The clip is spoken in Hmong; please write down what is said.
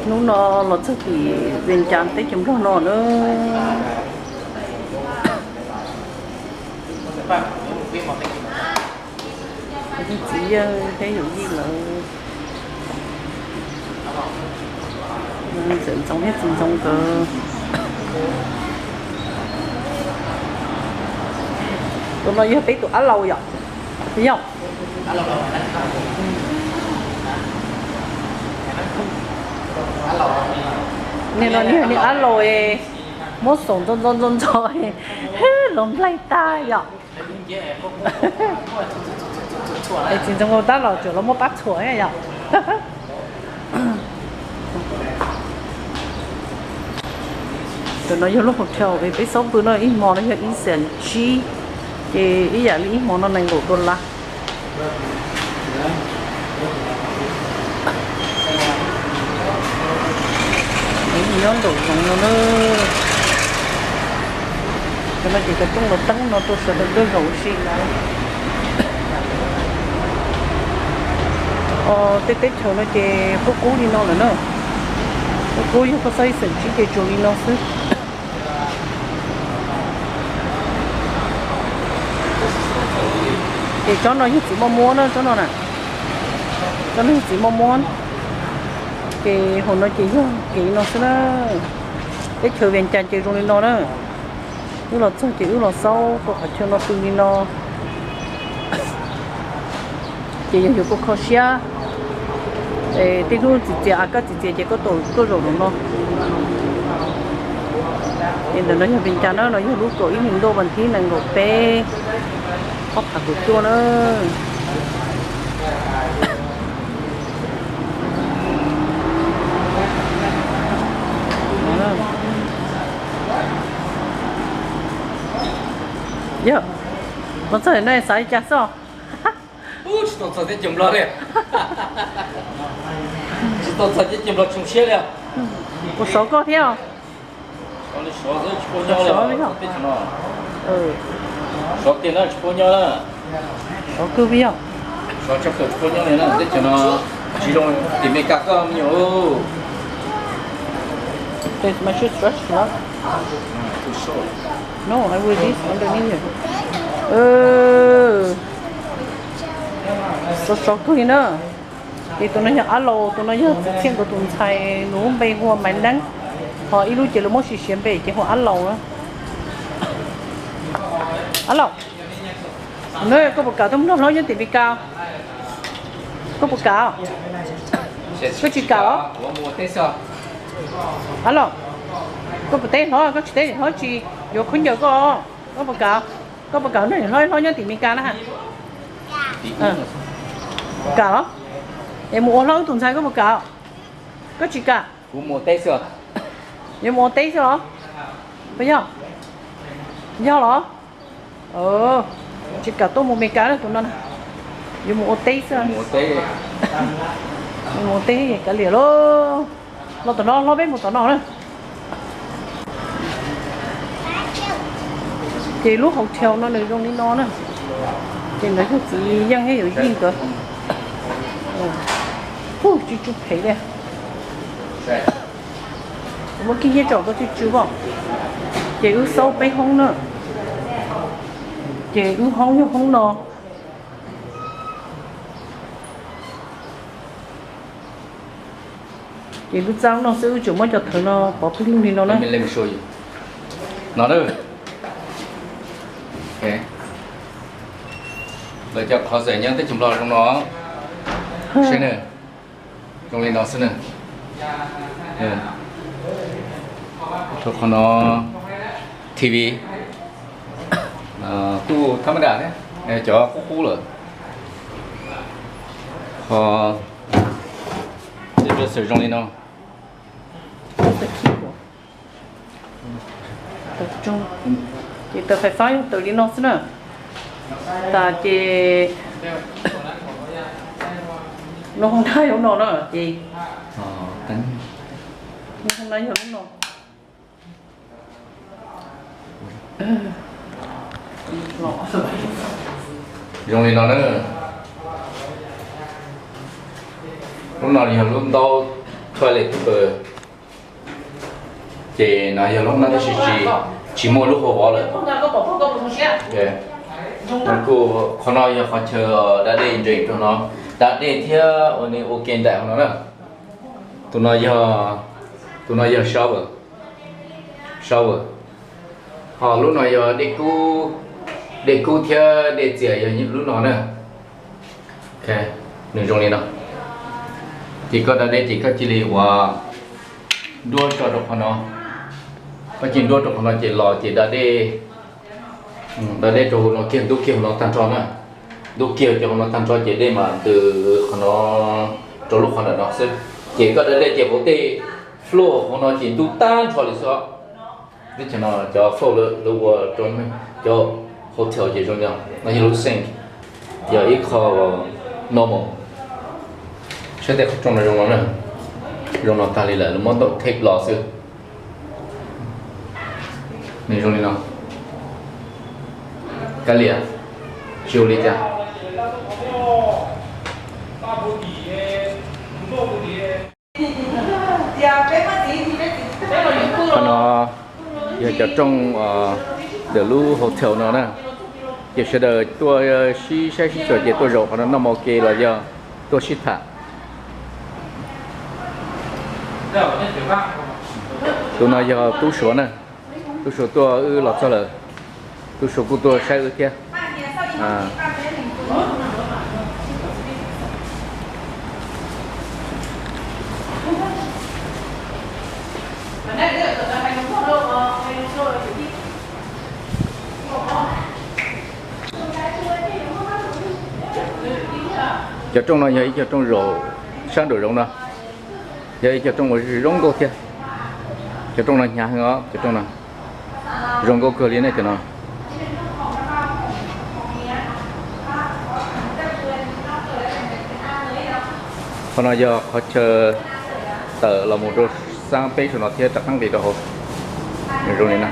Hnub no los txog tim Vias Cas teb chaws Nplog no na. Txiv yawg thiab yawm yij lawv, ntxawm Ntxoov thiab txiv Ntxoov nkawd. Tus no yog peb tus ab laus yom? Yog. Niag no niag niag ab laus es muab xaum ntxo ntxo ntxo ntxo los nplaig tag yom. Es txiv Ntxoov Nkauj tab los tseem los muab pab txhuam yom. Tus no yog lub hotel es peb xaub pw no, ib hmo no yog ib xees tsib, ces ib yam li ib hmo no nees nkaum dollar. Nyob nraum zoov no na. Cov no ces cov rooj los teeb no rau sawv daws tuaj zaum ua si. Tej teb chaws no ces qub qub li no lawm na. Qub qub yog koj xaub ib xees tsib ces tsuas li no xwb. Ces tsob no yog txiv moj muab na, tsob no na. Tsob no yog txiv moj muab. Ces hauv no ces yog kev no xwb na. Teb chaws Vias Cas ces zoo li no na. Wb los txog ces wb los xaub rau qhov chaw no pw li no. Ces yog yuav kua kho siab, es tej hnub txiv txias, a koj txiv txias ces koj tau tuaj zaum no. Ces ntawm no yog Vias Cas na, no yog lub kaum ib hlis ntuj vas thib nees nkaum peb, ob phav kaum cuaj na. Yog, no txog no xav li cas xwb? Tsis tau txog teb chaws Nplog li. Tsis tau txog teb chaws Nplog tshoov siab li. Kuv sov koj thiab. Sov li sov xwb, tsis paub nyob li. Teb chaws no sov tiag na, tsis paub nyob na. Sov kawg li yog. Sov tshaj plaws, tsis paub nyob li na, teb chaws no tsis zoo tim Meskas koj me nyuam. Does my shoe stretch enough? No, I wear this underneath here. Sov sov kawg li na. Ces tus no yog Ab Laus, tus no yog Txiv Txhiaj nkawd tus ntxhais, nws lub npe hu ua Maiv Neeb, ho ib lub ces lawv muab sim siav npe ces hu ua Ab Laus na. Ab Laus, koj puas kam tuaj nrog hlob nyob tim Mes Kas? Koj puas kam? Koj tsis kam los? Ab Laus, koj puas teb hlob? Koj tsis teb hlob tsis yuav khaub ncaws koj. Koj puas kam? Koj puas kam nrog niam hlob, hlob nyob tim Mes Kas na? Kam los? Es mus ua hlob wb tus ntxhais koj puas kam? Koj tsis kam? Yuav mus ua teb xwb los? Puas yog? Yog los? Tsis kam tuaj mus Mes Kas na tus no na. Yuav mus ua teb xwb. Mus ua teb kav liam lauj. Los tom no, hlob peb mus tom no na. Ces lub hotel no nws zoo li no na. Ces ntawd yog txiv Yeej thiab yawm yij nkawd. Hu, tsis tsw phem li. Muab kib nyiab tsom koj tsis tsw os. Ces wb xaub peb hoob na. Ces wb hoob yog hoob no. Ces lub txaj no xwb, wb tseem muab cov thawv no pov pawg lug li no na. No na. Lawv cov closet nyob teb chaws Nplog zoo no. Seb na, zoo li no xwb na. Rau qhov no T V kuj thab mab dam thiab, cov qub qub lawm. Qhov dresser zoo li no. Ces tawm fais fab yog tawm li no xwb na. Tas ces lub hoob nab yog lub no na ces, lub hoob nab yog lub no. Zoo li no na. Lub no yog lub ntaub toilet paper, ces no yog lub no tab sis tsis, tsis muaj lub hau vov lawm. Kuj qhov no yog qhov chaw da dej ntsees rau no, da dej thiab ua ni ua ke nraim hauv no na. Tus no yog, tus no yog shower, shower. Ho lub no yog dej kub, dej kub thiab dej txias yog lub no na. Ok, nws zoo li no. Ces koj da dej ces koj cia li ua nruab tso rau qhov no. Koj cia nruab rau qhov no ces los ces da dej, da dej rau hauv no kiag, ntub kiag hauv no tag nrho na. Ntub kiag ces hauv no tag nrho ces dej mam ntws qhov no rau lub qhov ntawm no xwb. Ces koj da dej ces hauv tej floor hauv no ces ntub tag nrho li xwb os. Teb chaws no cov floor lawv ua rau cov hotel ces zoo li no, no yog lub sink, yog ib qho normal. Saib tej qhov rooj no zoo no na, zoo no tag li lawm, lawv muab ntaub tape los xwb. Nws zoo li no. Kav liam, tsis ua li cas. Qhov no yog cov rooj ntawm lub hotel no na. Ces sawv daws tuaj sib saib sib xyuas ces tuaj zaum qhov no noj mov ua ke los yog tuaj sib tham. Tus no yog tub Suav na, tub Suav tuaj wb los txog lawm, tub Suav kuj tuaj saib wb thiab. Cov rooj no yog ib co rooj zaum sab nraum zoov no, yog ib co rooj uas zoo nkauj thiab. Cov rooj no hnyav heev os, cov rooj no zoo nkauj kawg li ne cov no. Qhov no yog qhov chaw tawm los mus rau xab peb saum no thiab rov qab nqis rau hauv. Zoo li no.